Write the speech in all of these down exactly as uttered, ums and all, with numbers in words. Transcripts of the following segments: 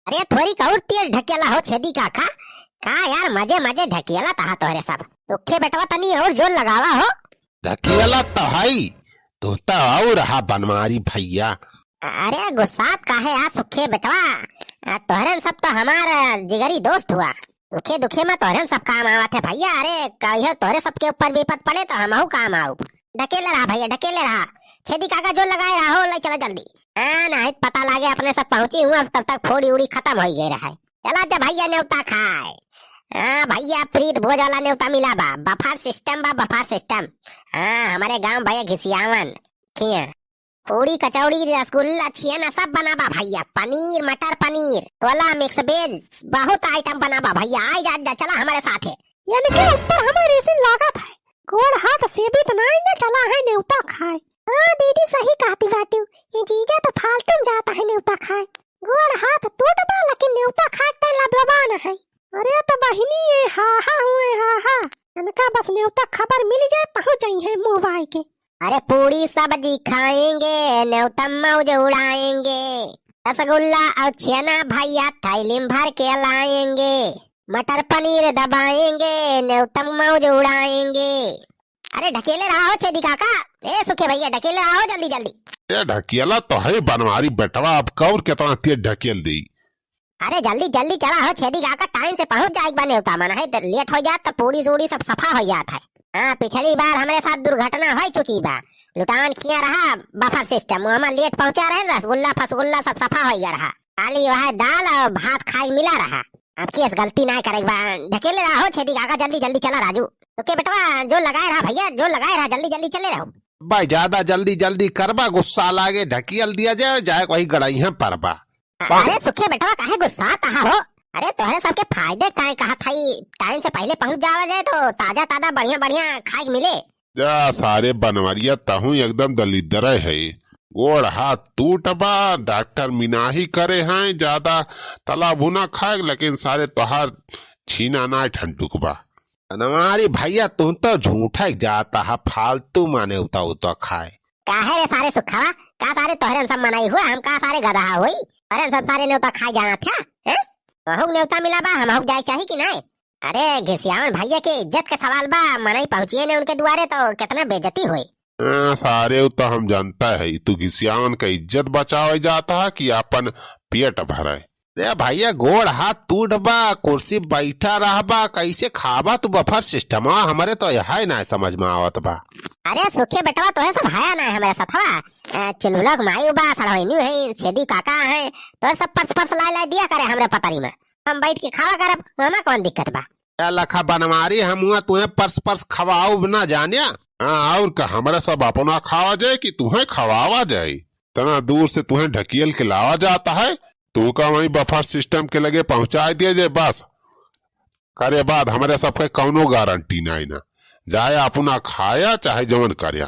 अरे थोरी कौर तेज ढकेला हो छेदी काका। का यार मजे मजे ढकेला तहा तोहरे सब। सुखे बेटवा तनी और जोर लगावा हो। ढकेला तो हई, तू तो और रहा बनवारी भैया। अरे गुस्सात काहे आ सुखे बेटवा? आ, तोहरन सब तो हमार जिगरी दोस्त हुआ। सुखे दुखे में तोहरन सब काम आवत है भैया। अरे कहियो तोहरे सबके ऊपर विपत पड़े तो हमहू काम आउब। ढकेले रहा भैया, ढकेले रहा। छेदी काका जोर लगाए रहा हो, ले चला जल्दी। हाँ, नहीं पता लागे अपने सब पहुँची हुआ, तब तक फोड़ी उड़ी खतम होइ गए रहे। चला जा भैया नेवता खाए। हाँ भैया, प्रीत भोज वाला नेवता मिला बा, बफर सिस्टम बा, बफर सिस्टम। हाँ, हमरे गाँव भैया घिसियावन खिया। पूड़ी, कचौड़ी, रसगुल्ला, छियाना सब बना बा भैया। पनीर, मटर पनीर, छोला, मिक्स वेज, बहुत आइटम बना बा भैया। आई जा, जा, चला हमरे साथे। इनके ऊपर हमारे से लागत है। गोड़ हाथ से भी तो नाई ना चला है नेवता खाए। हाँ दीदी, सही कहती बाटू। ये जीजा तो फालतू में जाता है नेवता खाए। गोड़ हाथ टूट बा, लेकिन नेवता खाए ते लबलबान है। अरे तो बहिनी, ये हा हा हुए हा हा। इनका बस नेवता खबर मिल जाए, पहुँच जाई है मुँह बाई के। अरे पूड़ी सब्जी खाएंगे, नेवता मौज उड़ाएंगे। रसगुल्ला और छेना भैया थैली में भर के लाएंगे। मटर पनीर दबाएंगे, नेवता मौज उड़ाएंगे। अरे ढकेले रहा हो छेदी काका। ए सुखे भैया, ढकेले रहा हो जल्दी जल्दी। ए ढकेला तो है बनवारी बेटवा, अब कौर केतना तेज ढकेल दी। अरे जल्दी जल्दी चला हो छेदी काका, टाइम से पहुँच जाए बा नेवता मन है, लेट हो जात तो पूड़ी सूड़ी सब सफा हो जात है। हाँ, पिछली बार हमरे साथ दुर्घटना हो चुकी बा। लुटान खिया रहा बफर सिस्टम, वहाँ लेट पहुँचा रहे, रसगुल्ला फसगुल्ला सब सफा हो गया रहा, खाली वह दाल और भात खाए मिला रहा। अब केस गलती ना करे बा। ढकेले रहा हो छेदी काका, जल्दी जल्दी चला राजू। ओके बेटवा, जोर लगाए रहा भैया, जोर लगाए रहा, जल्दी जल्दी चले रहो। भाई ज्यादा जल्दी जल्दी करबा, गुस्सा लागे, ढकेल दिया जाए, जाए वही गड़ाई है परबा। अरे सुखे बेटवा, काहे गुस्सात आहा हो? अरे तोहरे सबके फायदे काहे कहा था, टाइम से पहले पहुंच जावा जाए तो ताजा ताजा बढ़िया बढ़िया खाए के मिले। जा सारे बनवरिया, तहूँ एकदम दलिद्दर है। गोड़ हाथ टूट बा, डॉक्टर मिनाही करे हैं, ज्यादा तला भुना खाए, लेकिन सारे तोहार छीना ना ठंडुक बा। बनवारी भैया, तू तो झूठा ही जाता है, फालतू माने उता उता खाए। काहे रे सारे सुखावा, का सारे तोहरे सब मनई हुआ, हम का सारे गदहा होई? अरे सब सारे नेवता खाए जाना था, हैं? महूक नेवता मिला बा, हमहूक जाए चाही कि नहीं? अरे घिसियावन भैया के इज्जत के सवाल बा, मनई पहुँचिए ने उनके दुआरे तो कितना बेइज्जती होई। हाँ, सारे उ तो हम जानता है, तू घिसियावन का इज्जत बचावे जाता है कि अपन पेट भरे? रे भैया, गोड़ हाथ टूट बा, कुर्सी बैठा रहबा, कैसे खाबा तू? बफर सिस्टम हमरे तो यह ना समझ में आवत बा। अरे सुखे बेटवा, तोहे सब हया ना है हमरे सथवा। अ, चुलबुला के माई बा, सड़वैनी है, छेदी काका है, तोहे सब पर्स पर्स लाए लाए दिया करे हमरे पतरी में, हम बैठ के खावा करब, ओमा कौन दिक्कत बा? ए लखा बनवारी, हम हुआ तुहे पर्स पर्स खवाउब ना जान्या। हाँ, और का, हमरा सब अपना खावा जाए कि तुहे खवावा जाए? तना दूर से तुहे ढकियल के लावा जाता है, तुहका वहीं बफर सिस्टम के लगे पहुँचाए दिया जाए बस। करे बाद हमरे सबके कौनो गारंटी नाई ना। जाए अपना खाया चाहे जवन करया।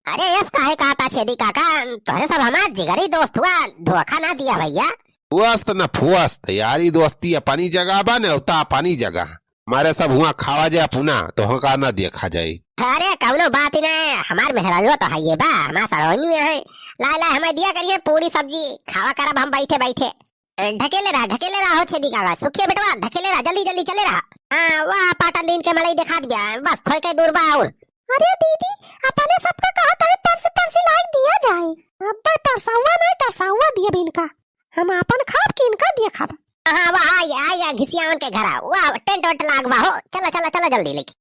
अरे यस काहे कहा था छेदी काका, तोहरे सब हमार जिगरी दोस्त हुआ, धोखा ना दिया भैया। फुअस्त न फुअस्त, यारी दोस्ती अपनी जगह बा, नेवता अपनी जगह। हमारे सब हुआ खावा जाए अपना, तोहका ना देखा जाए। अरे कौनो बात ही ना, हमार मेहरारू तो है ये बा, हमार सड़वैनी है। ला ला हमें दिया करिए पूरी सब्जी, खावा करब हम बैठे बैठे। ए, ढकेले रहा, ढकेले रहा हो छेदी काका, सुखिया बेटवा, ढकेले रहा, जल्दी जल्दी चले रहा। हाँ, वाह पाटन दिन के मलई दिखात बिया, बस थोड़े के दूर बा और। अरे दीदी, अपने सबका कहा था पर्स पर्स लाग दिया जाए। अब्बा तरसौआ नहीं, तरसौआ दिए भी इनका। हम आपन खाब कि इनका दिए खाब? हाँ, वाह, आई, आई, आई, घिसियावन के घरा। वाह, टेंट वेंट लाग बा हो। चला, चला, चला जल्दी लेके।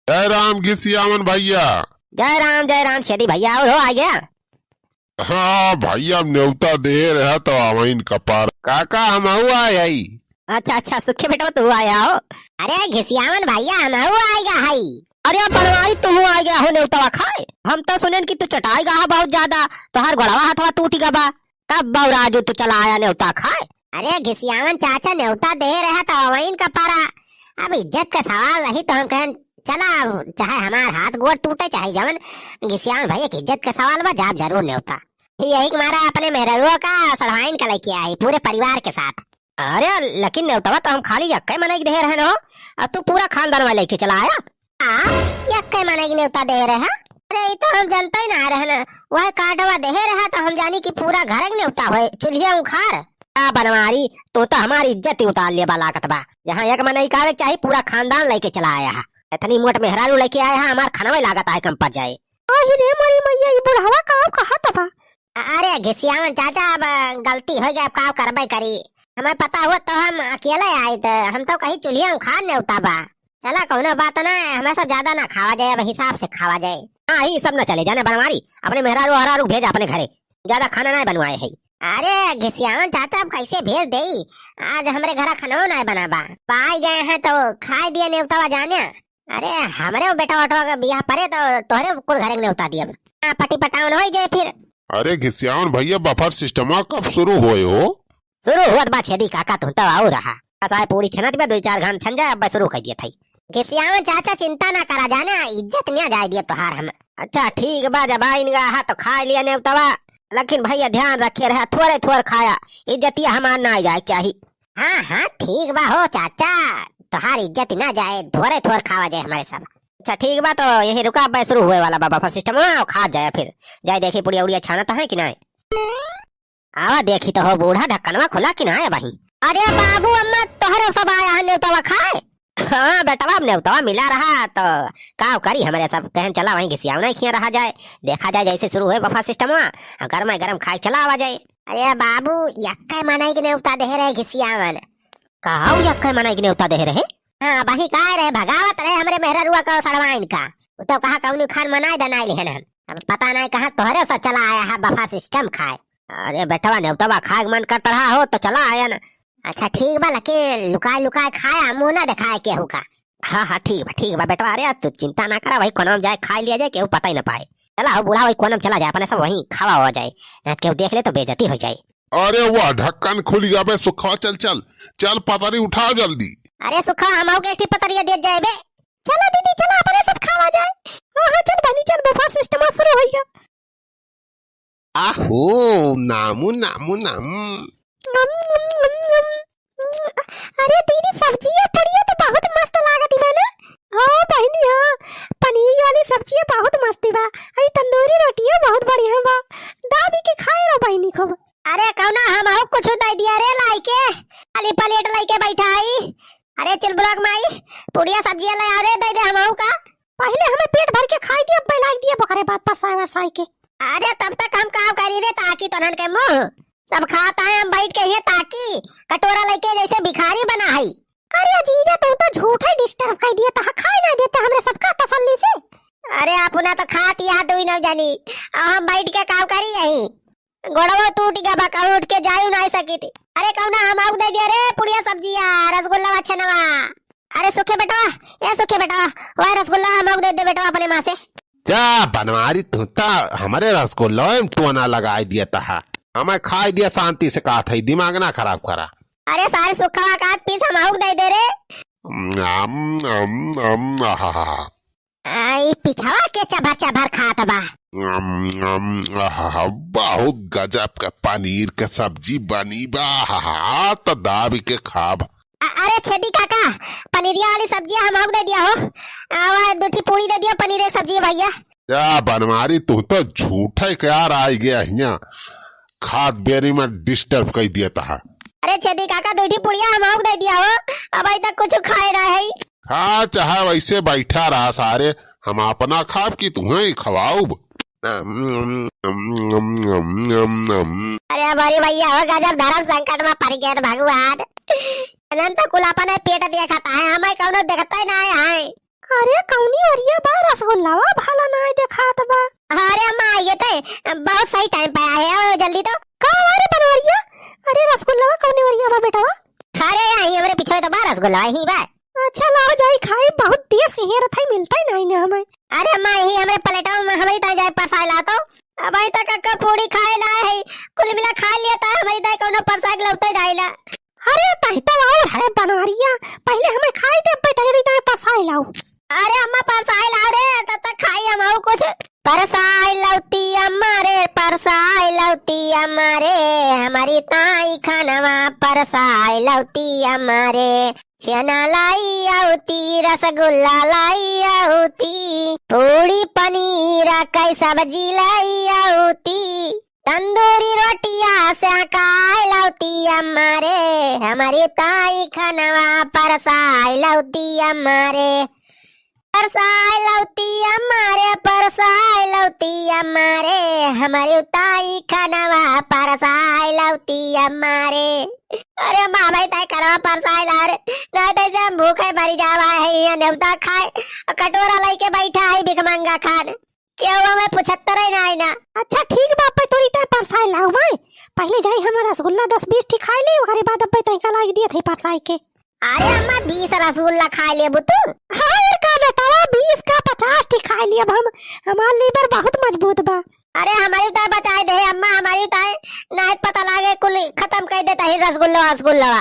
जय राम घिसियावन भैया। जय राम, जय राम छेदी भैया, और हो आ गया? हाँ भैया, नेवता दे रहा तो आवइन कपार। काका, हम हुआ आई। अच्छा, अच्छा, सुखे बेटवा, तू आया हो? अरे घिसियावन भैया, हम हुआ आई गा हई। अरे बनवारी, तू आ गया हो नेवतवा खाए? हम तो सुनेन कि तू चटाई गा हा बहुत ज्यादा, तोहार गोड़वा हथवा टूट गा बा। कब बौराजू तू चला आया नेवता खाए? अरे घिसियावन चाचा नेवता दे रहा तो वहीं का पारा। अब इज्जत का सवाल रही तो हम कहन चला, चाहे हमार हाथ गोड़ टूटे चाहे जवन, घिसियावन भैया की इज्जत का सवाल बा, जाब जरूर नेवता। यही के मारा अपने मेहररुआ का सड़वाइन का लेके आई पूरे परिवार के साथ। अरे लेकिन नेवतवा तो हम खाली यक्के मनई के दे रहे न हो, अब तू पूरा खानदान वाले लेके चला आया। आ, यक्के मनई के नेवता दे रहे हा? अरे, ई तो हम जनते ही ना रहे ना। वह कार्डवा देहे रहा तो हम जानी कि पूरा घर के नेवता होए, चुल्हिया उखाड़। आ बनवारी, तू तो हमारी इज्जत ही उतार लेबा लागत बा। जहाँ एक मनई का आवे के चाही, पूरा खानदान लइके चला आया है। इतनी मोट मेहरारू लइके आया है, हमार खनवे लागत है कम पड़ जाए। आही रे मोरी मैया, ई बुढ़वा का कहत बा? अरे घिसियावन चाचा, अब गलती होइ गई, अब का करबे करी। हमें पता हुआ तो हम अकेले आइत, हम तो कही चुल्हिया उखाड़ नेवता बा। चला, कौनो बात ना, हमें सब ज्यादा ना खावा जाए, अब हिसाब से खावा जाए। हाँ, ई सब ना चले, जाने बनवारी, अपने मेहरारू ओहरारू भेज अपने घरे, ज्यादा खाना ना बनवाए है। अरे घिसियावन चाचा, अब कैसे भेज देई? आज हमरे घरा खाना ना बना बा, पाई गए हैं तो खाए दिया नेवतावा जाने। अरे, हमरे वो बेटा ओटवा के बियाह परे तो तोहरे कुल घरे के नेवता दियब। हाँ, पटी पटावन होई जाए फिर। अरे घिसियावन भैया, बफर सिस्टमवा कब शुरू होए हो? शुरू हुआ बा छेदी काका, तू तो आऊ रहा। बस आए पूरी छनत में दो चार घान छन जाए, अब शुरू कर दिया था। घिसियावन चाचा, चिंता ना करा जाना, इज्जत ना जाए दियब तोहार हम। अच्छा ठीक बा, जब आइन गा हा तो खा लिया नेवतवा, लेकिन भैया ध्यान रखे रहा, थोड़े थोड़ खाया, इज्जतिया हमार ना जाए चाही। हाँ, हाँ, ठीक बा हो चाचा, तोहार इज्जत ना जाए, थोड़े थोड़ खावा जाए हमारे सब। अच्छा, ठीक बा, तो यही रुका, अब शुरू हुए वाला बा बफर सिस्टम, और खा जाए फिर। जाए देखी पुड़िया उड़िया छानत है कि नाय। आवा देखी तो हो बूढ़ा, ढक्कनवा खुला कि नाय अबही। अरे बाबू, अम्मा, तोहरे सब आया है नेवतवा खाए। हाँ बेटवा, अब नेवतवा मिला रहा तो का करी, हमरे सब कहन चला वहीं घिसियाव नहीं खिया रहा जाए, देखा जाए जैसे शुरू हुए बफर सिस्टमवा, और गरम गरम खाए चला आवा जाए। अरे बाबू, यक्के मनई के नेवता देहे रहे घिसियावन। का हो, यक्के मनई के नेवता देहे रहे? हाँ, वही काय रहे, भगावत रहे हमरे मेहररुआ का सड़वाइन का। उ तो कहा कौनी खान मनाए दनाए लिहन हम। अब पता नहीं कहाँ तोहरे सब चला आया है बफर सिस्टम खाए। अरे बेटवा, नेवतवा खाए के मन करत रहा हो तो चला आया ना। अच्छा ठीक बा, लेकिन लुकाए लुकाए खाया, मुँह ना दिखाए केहू का। हाँ, हाँ, ठीक बा, ठीक बा बेटवा। अरे, तू चिंता ना करा, वही कोना में जाए, खाई लिया जाए, केहू पता ही ना पाए। चला हो बूढ़ा, वही कोना में चला जाए, अपने सब वहीं खावा हो जाए, नहीं तो केहू देख ले तो बेइज्जती हो जाए। अरे वाह, ढक्कन खुल गया बे सुखवा, चल, चल, चल, पतरी उठाओ जल्दी। अरे सुखवा, हमहू के एक ठी पतरिया दे जाए बे। चला दीदी, चला, अपने सब खावा जाए। हाँ, हाँ, चल बहनी, चल, बफर सिस्टम शुरू हो गया। आहो, नामू, नामू, नामू। अम, अम, अम, अम। अरे दीदी, सब्जिया पुड़िया तो बहुत मस्त लागत बा ना? हाँ बहिनी, हाँ, पनीर वाली सब्जिया बहुत मस्त बा। अरे तंदूरी रोटिया बहुत बढ़िया बा। दाबी के खाए रहो बहिनी खूब। अरे कौना, हमहू कुछ दे दिया रे लाई के। खाली प्लेट लाई के बैठा आई। अरे चुलबुला के माई, पुड़िया सब्जिया ले आ रे, दे दे हमहू का। पहिले हमें पेट भर के खाई दिया, अब लाग दिया बकरे बात पर साय वर साय के। अरे तब तक हम का करी रे, ताकी तोहन के मुँह। सब खाता है, हम बैठ के ये ताकी, कटोरा लेके जैसे भिखारी बना है। अरे जीजा, तू तो झूठा ही डिस्टर्ब कर दिया, तो खाए ना देते हमरे सबका तसल्ली से। अरे अपना तो खात या दुई नौ जानी, अब हम बैठ के का करी यही। गोड़वा टूट गया बा, कहूँ उठ के जायू ना सकी थी। अरे कौना, हमहू दे दिया रे पुड़िया सब्जिया, रसगुल्ला छनवा। अरे सुखे बेटवा, ए सुखे बेटवा, वह रसगुल्ला हमहू दे दे बेटवा अपने माँ से। जा बनवारी, तू तो हमारे रसगुल्ला में टोना लगाई दिया तहा, हमें खाई दिया शांति से, कहा था दिमाग ना खराब करा। अरे सारे सुखवा का पीस हमहू दे दे रे। अम, अम, अम, आहा। आ, ई पिछवा के चभर चभर खात बा। अम, अम, आहा, बहुत गजब के पनीर के सब्जी बनी बा। आहा, त दाबी के खाब। अ-, अरे छेदी काका, पनीरिया वाली सब्जी हमहू दे दिया हो। आ, वह दू ठी पूड़ी दे दिया, पनीर एक सब्जी भैया। या बनवारी, तू तो झूठे के यार आई गया हियाँ। खात बेरी में डिस्टर्ब कर दिया तहा। अरे छेदी काका, दू ठी पुड़िया हमहू दे दिया हो, अबही तक कुछ खाए ना है। खा, चाहे वैसे बैठा रहा सारे, हम अपना खाब कि तुम्हें ही खवाऊब। अरे हमारी भैया हो, गजब धर्म संकट में पड़ गए भगवान। अनंत कुल अपने पेट देखता है, हमें कौनो देखता ही ना है। अरे कौनी ओरिया बा रसगुल्लावा, भला नाय देखात बा। अरे अम्मा, ये तो बहुत सही टाइम पे आए हो, जल्दी तो। का हुआ रे बनवरिया? अरे रसगुल्लावा कौनी ओरिया बा बेटवा? अरे यही हमरे पीछे तो बा रसगुल्ला, यही बा। अच्छा लाओ जाई खाई, बहुत देर से हेरत है, मिलता ही नहीं ना हमें। अरे अम्मा, यही हमरे प्लेटवा में हमारी ताई जाए परसाए ला तो। अबही तक अक्का पूड़ी खाए ना है, कुल मिला खा लिया था, हमारी ताई कौनो परसाए के लौटे नहीं ला। अरे तही तो और है बनवरिया, पहले हमें खाई दे, पहले रीता में परसाई लाओ। अरे अम्मा परसाई लाओ रे, तब तक खाई हम आऊ कुछ। परसाई लौती अम्मा रे, परसाई लौती अम्मा रे, हमारी ताई खानवा परसाई लौती अम्मा रे। छेना लाई अउती, रसगुल्ला लाई अउती, पूड़ी पनीर कै सब्जी लाई अउती, तंदूरी रोटिया सेकाय लउती अम्मा रे, हमरी ताई खनवा परसाय लउती अम्मा रे। परसाय लउती अम्मा रे, परसाय लउती अम्मा रे, हमरी ताई खनवा परसाय लउती अम्मा रे। अरे अम्मा, हमरी ताई खनवा परसाय लाव रे, नाहीं तो ऐसे हम भूखे मरी जावा है, यहाँ नेवता खाए, और कटोरा लइके बैठा है भिखमंगा खान। केहू हमें पूछत तो रही ना, आई ना। अच्छा ठीक बा, अब्बे तोरी ताई परसाय लाव भाई। पहिले जाई हम रसगुल्ला दस बीस ठी खाई ली, ओकरे बाद अब्बे तैका लाग दिया थे परसाय के। अरे अम्मा, बीस रसगुल्ला खाई लेबू तू? हाँ, ये का बेटा, बीस का पचास ठी खाई लेब हम, हमार liver बहुत मजबूत बा। अरे हमरी ताई बचाए दे अम्मा, हमरी ताई नाहीं पता लागे कुल खतम कर देता ही रसगुल्ला वसगुल्ला।